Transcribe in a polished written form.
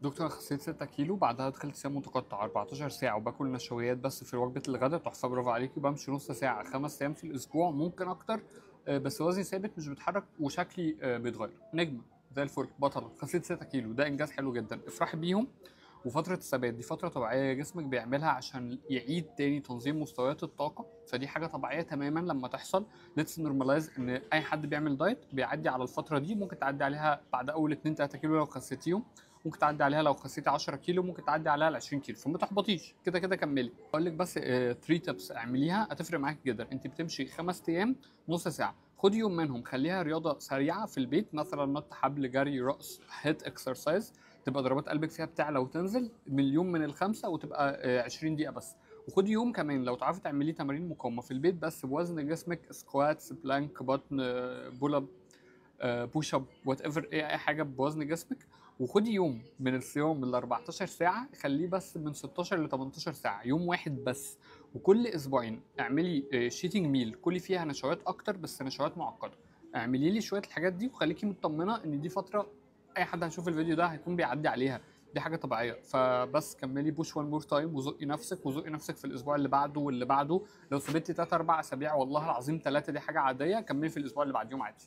دكتور، خسيت 6 كيلو، بعدها دخلت صيام متقطع 14 ساعة وباكل نشويات بس في وجبة الغداء. تحفه، برافو عليكي. وبمشي نص ساعة 5 ايام في الاسبوع، ممكن اكتر، بس وزني ثابت مش بيتحرك وشكلي بيتغير. نجمه، زي الفل، بطله. خسيت 6 كيلو، ده انجاز حلو جدا، افرحي بيهم. وفترة الثبات دي فترة طبيعية جسمك بيعملها عشان يعيد تاني تنظيم مستويات الطاقة، فدي حاجة طبيعية تماما لما تحصل. let's normalize ان اي حد بيعمل دايت بيعدي على الفترة دي. ممكن تعدي عليها بعد اول 2 3 كيلو لو خسيتيهم، ممكن تعدي عليها لو خسيتي 10 كيلو، ممكن تعدي عليها ال 20 كيلو، فما تحبطيش، كده كده كملي. اقول لك بس 3 tips اعمليها هتفرق معاك جدا. انت بتمشي 5 ايام نص ساعه، خدي يوم منهم خليها رياضة سريعة في البيت، مثلا نط حبل، جري، رقص، HIIT exercise، تبقى ضربات قلبك فيها بتعلى وتنزل، من اليوم من الخمسه، وتبقى 20 دقيقة بس. وخدي يوم كمان لو تعرفي تعملي تمارين مقاومة في البيت بس بوزن جسمك، squats، plank، بطن، pull up، push up، whatever، ايه اي حاجة بوزن جسمك. وخدي يوم من الصيام ال 14 ساعة خليه بس من 16 ل 18 ساعه، يوم واحد بس. وكل اسبوعين اعملي cheating meal كلي فيها نشويات اكتر بس نشويات معقده. اعملي لي شوية الحاجات دي وخليكي مطمنه ان دي فترة اي حد هيشوف الفيديو ده هيكون بيعدي عليها، دي حاجة طبيعيه. فبس كملي، push one more time، وزقي نفسك وزقي نفسك في الاسبوع اللي بعده واللي بعده. لو ثبتي 3 4 اسابيع، والله العظيم ثلاثة دي حاجة عاديه، كملي في الاسبوع اللي بعديهم عادي.